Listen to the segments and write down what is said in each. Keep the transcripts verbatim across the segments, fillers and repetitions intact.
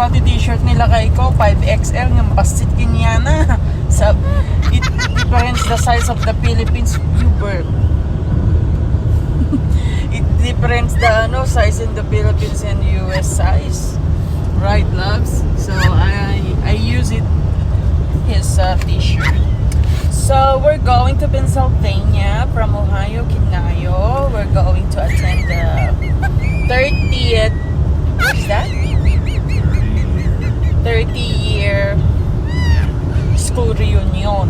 Ti t-shirt nila kay ko, five X L nga mapastit kaniana. Sa, it difference the size of the Philippines, you burn. It difference the, ano, size in the Philippines and U S size. Right, loves? So, I, I use it, his, uh, t-shirt. So, we're going to Pennsylvania from Ohio, Kinayo. We're going to attend the thirtieth, what is that? Thirty year school reunion.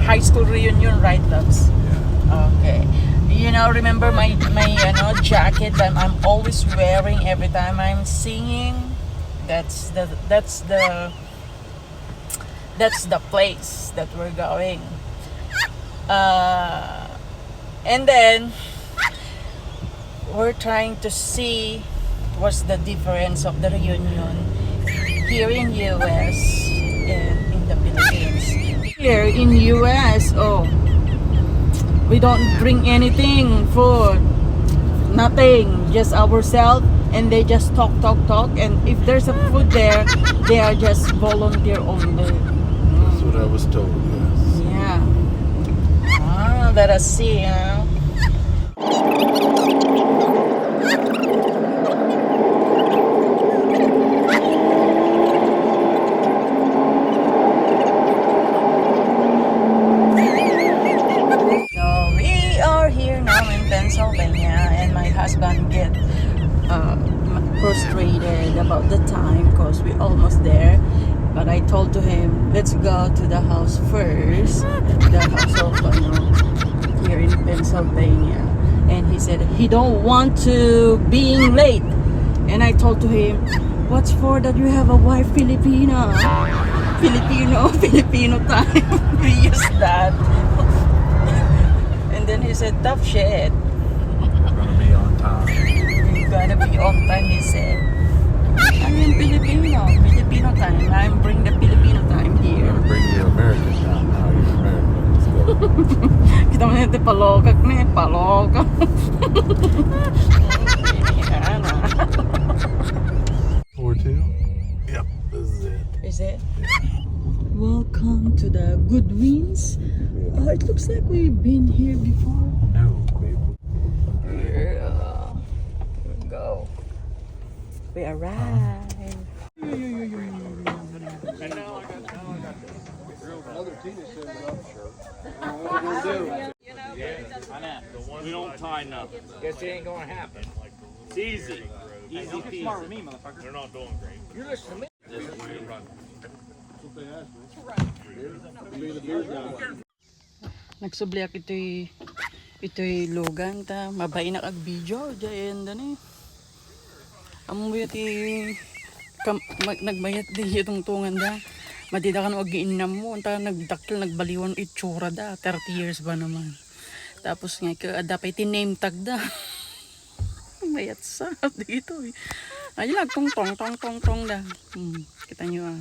High school reunion, right, loves? Yeah. Okay. You know, remember my, my, you know, jacket that I'm always wearing every time I'm singing? That's the, that's the, that's the place that we're going. Uh, and then, we're trying to see what's the difference of the reunion here in U S and in the Philippines. Here in U S, oh, we don't bring anything, food, nothing, just ourselves, and they just talk, talk, talk, and if there's a food there, they are just volunteer only. That's what I was told, yes. Yeah. Ah, let us see, ah. So we are here now in Pennsylvania, and my husband get, uh, frustrated about the time because we almost there. But I told to him, "Let's go to the house first." The house of, ano, here in Pennsylvania. And he said he don't want to being late. And I told to him, "What's for that you have a wife Filipina?" Filipino, Filipino time. We use that. And then he said, "Tough shit." We're gonna be on time. We're gonna be on time, he said. I am Filipino. Filipino time. I'm bring the Filipino time here. You're gonna bring the American time now. You're American. Let's go. Kita mo na ito, palokak na eh. Palokak. Yan, ah. Four two? Yep, this is it. Is it? Welcome to the Goodwins. Yeah. Uh, it looks like we've been here before. No, we Yeah. Here we go. We arrived. Another tennis set up. We don't tie nothing. Guess it ain't gonna happen. It's easy. Easy peasy. They're not doing great. You listen to me. Nagsubliak itoy, itoy lugan ta mabainak ag video, diay enda ni. Ammoyo ti kam-, ma-, nagmayat di tungtunganda. Madida kano agiinnam mo, anta nagdakkel, nagbaliwan itsura da, thirty years ba naman. Tapos nga, ka-, adda pay ti name tag da. Mayat sa dito eh. Ay, lag tong tong tong tong tong da. Hmm, kita nyo ah.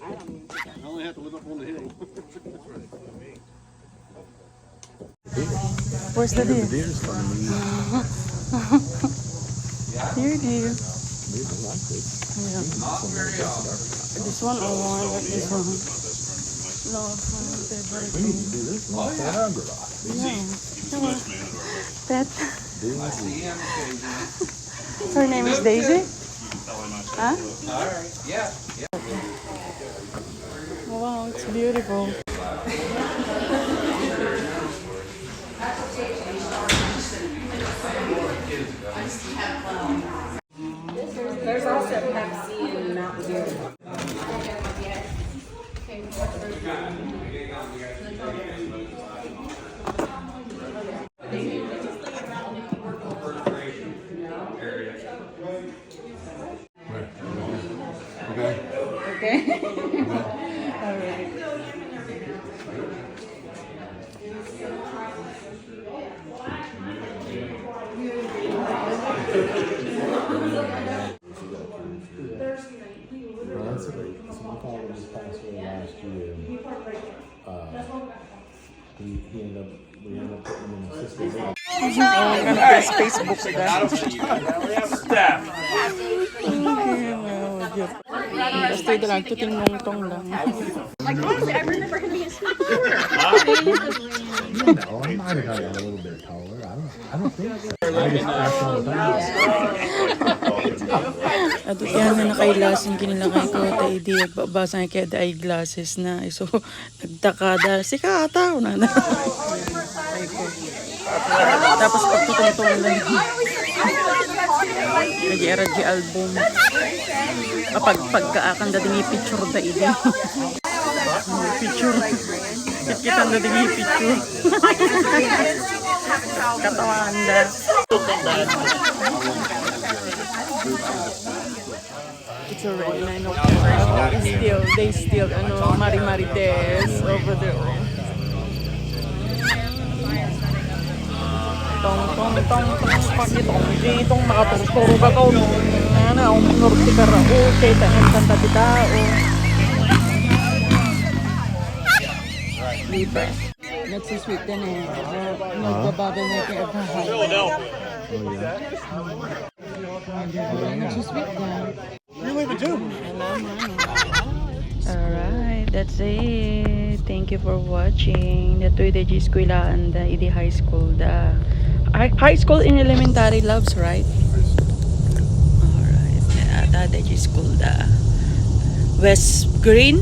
I only have to live up on the hill. Where's the deer? Here, deer. Yeah. This one or one, this one. No, it's not a favorite. We need to do this one. Yeah. Pet. Daisy. Her name is Daisy? Huh? Wow, it's beautiful. There's also Pepsi and Mountain Dew. Okay. Okay. All right. My father just passed away last year. And, uh, he, he ended up, we ended up putting him in assisted living. Ano, Facebook da. Basta ito lang, tuting nungtong lang. You know, I might have got a little bit taller. I don't, I don't think so. I just passed all the time. At iti nga nakailasin kinilakay ko, ta idi agbabasa nga kaya eyeglasses na. So, nagtakada, sika ata, una na. Ay ko. Tapos pagtutungtong na. Nag-era di album. Kapag pagkaakan da ding picture da idi. Picture. Kitkitan da ding picture. Katawan da. It's already nine o'clock. Still, they still, ano, mari-marites over there. Tong, tong, tong, tong, pakitong, ditong, makaturturog ako. Ano, ang norte kara, okay, ta, ang santa bitao. Libre. Nagsusweet din eh. Nagbabagal na yung kaya. Oh, yeah. Nagsusweet din. You leave it too. Alright, that's it. Thank you for watching. Daytoy daydi eskwelaanda idi high school da. High, high school and elementary loves, right? Alright, ata daydi school da. West Green?